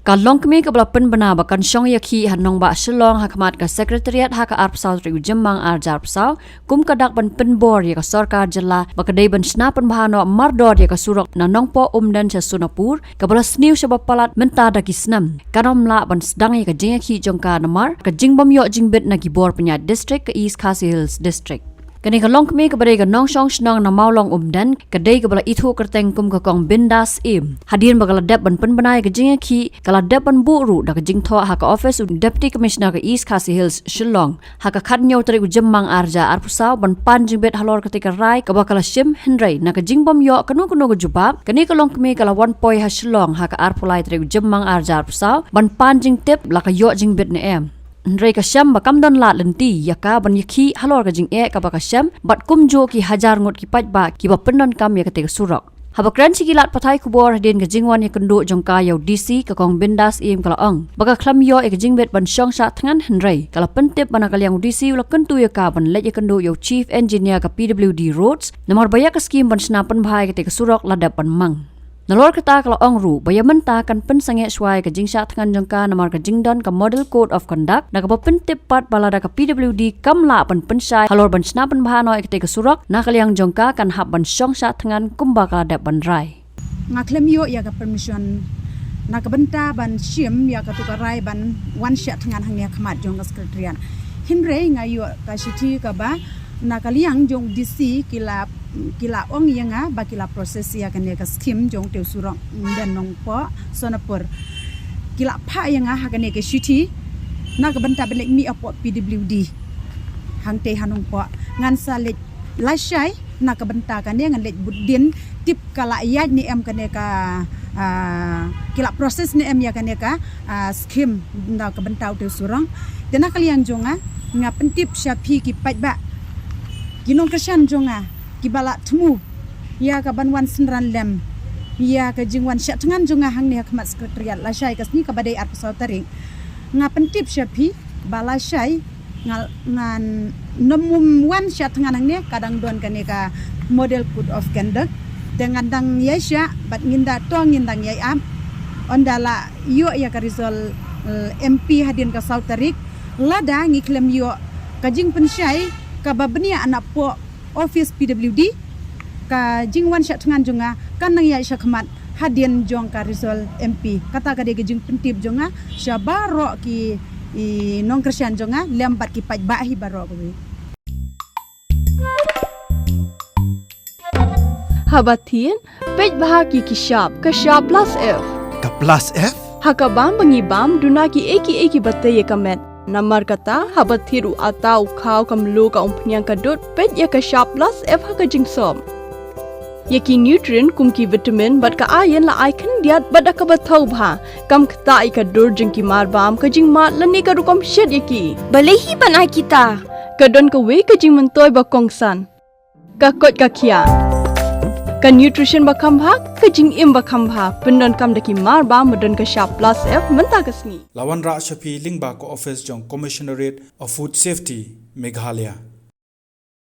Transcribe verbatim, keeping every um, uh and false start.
Ka longkmie kaba la pynbna ba kan shong ïakhih ha nongbah Shillong ha khmat ka Secretariat ha ka arphew saw tarik u Jymmang arhajar arphew saw, kum ka dak ban pynbor ïa ka sorkar jylla ba ka dei ban shna pynbha noh mardor ïa ka surok na Nongpoh Umden sha Sonapur, kaba la sniew shaba palat mynta da ki snem. Kan ym lah ban sdang ïa ka jingïakhih jong ka namar ka jingbym ïoh jingbit na ki bor pynïaid district ka East Khasi Hills District. Kane ka longkmie kaba dei ka nongshong shnong na Mawlong Umden, ka dei kaba la ithuh kyrteng kum ka Kong Bindas Im. Hadien ba ka la dep ban pynbna ïa ka jingïakhih, ka la dep ban buh ruh da ka jingthoh ha ka office u Deputy Commissioner ka East Khasi Hills Shillong ha ka khathynñiew tarik u Jymmang arhajar arphew saw ban pan jingbit halor katei ka rai kaba ka la shim, hynrei na ka jingbym ïoh kano kano ka jubab, kane ka longkmie ka la wan poi ha Shillong ha ka arphew lai tarik u Jymmang arhajar arphew saw ban pan jingtip la ka ïoh jingbit ne em. Hynrei ka shem ba kam don lad lynti ïa ka ban ïakhih halor ka jingeh kaba ka shem bad kumjuh ki hajar ngut ki paidbah kiba pyndonkam ïa katei ka surok. Haba kren sha ki lad pathai khubor hadien ka jingwan ïakynduh jong ka ïa u D C ka Kong Bindas Im ka la ong ba ka khlem ïoh ïa ka jingbit ban shong shah thngan, hynrei ka la pyntip ba na ka liang u D C u la kyntu ïa ka ban leit ïakynduh ïa u Chief Engineer ka P W D Roads namar ba ïa ka skhim ban shna pynbha ïa katei ka surok la dep ban mang. Nalor kata ka la ong ruh ba ïa mynta kan pynsangeh shuwa ïa ka jingshah thngan jong ka namar ka jingdon ka Model Code of Conduct, na kaba pyntip pat ba lada ka P W D kam lah ban pynshai halor ban shna pynbha noh ïa katei ka surok, na ka liang jong ka kan hap ban shong shah thngan kumba ka la dep ban rai. Nga khlem ïoh ïa ka permission na ka bynta ban shim ïa katu ka rai ban wan shah thngan hangne ha khmat jong ka Secretariat. Hynrei nga ïoh ka shithi kaba na ka liang jong D C ki la, ki la ong ïa nga ba ki la process ïa kane ka skhim jong utei u surok Umden Nongpoh Sonapur. Ki la phah ïa nga ha kane ka shithi na ka bynta ban leit mih hapoh P W D hangtei ha Nongpoh. Ngan sa leit lashai na ka bynta kane, ngan leit bud dien tip ka la ïaid ne em kane ka, ah, ki la process ne em ïa kane ka, ah, skhim na ka bynta utei u surok. Te na ka liang jong nga, nga pyntip sha phi ki paidbah, ki nongkyrshan jong nga kiba la thmu ïa ka ban wan synran lem ïa ka jingwan shah thngan jong nga hangne ha khmat Secretariat lashai ka sngi kaba dei arphew saw tarik. Nga pyntip sha phi ba lashai nga, ngan nym wan shah thngan hangne, ka dang don kane ka Model Code of Conduct. Te ngan dang ïai shah bad ngin da to ngin dang ïai ap. Ynda la ïoh ïa ka result, eh, M P hadien ka saw tarik, lada ngi khlem ïoh ka jingpynshai kaba bniah napoh office P W D, ka jingwan shah thngan jong nga kan nang ïaid sha khmat hadien jong ka result M P. Kata ka dei ka jingpyntip jong nga sha baroh ki, i, nongkyrshan jong nga lem bad ki paidbah hi baroh kawei. Haba thied, peit bha ki ki shap, ka shap plus F. Ka plus F? Ha ka bam ba ngi bam, duna ki ei ki ei kiba tei ïa ka met. Namar kata, haba thied u atta, u khaw, ka mluh, ka umphniang, ka dud, peit ïa ka shap plus F ha ka jingsop. Ïa ki nutrient kum ki vitamin bad ka iron la ai khyndiat bad da kaba thaw bha. Kam ktah ïa ka dur jong ki marbam, ka jingmad lane ka rukom shet ïa ki. Balei hi ban ai kita? Ka don kawei ka jingmyntoi ba kongsan. Ka koit ka khiah. Ka nutrition ba kham bha, ka jingim ba kham bha. Pyndonkam da ki marbam ba don ka shap plus F mynta ka sngi. La wanrah sha phi lyngba ka office jong Commissionerate of Food Safety, Meghalaya.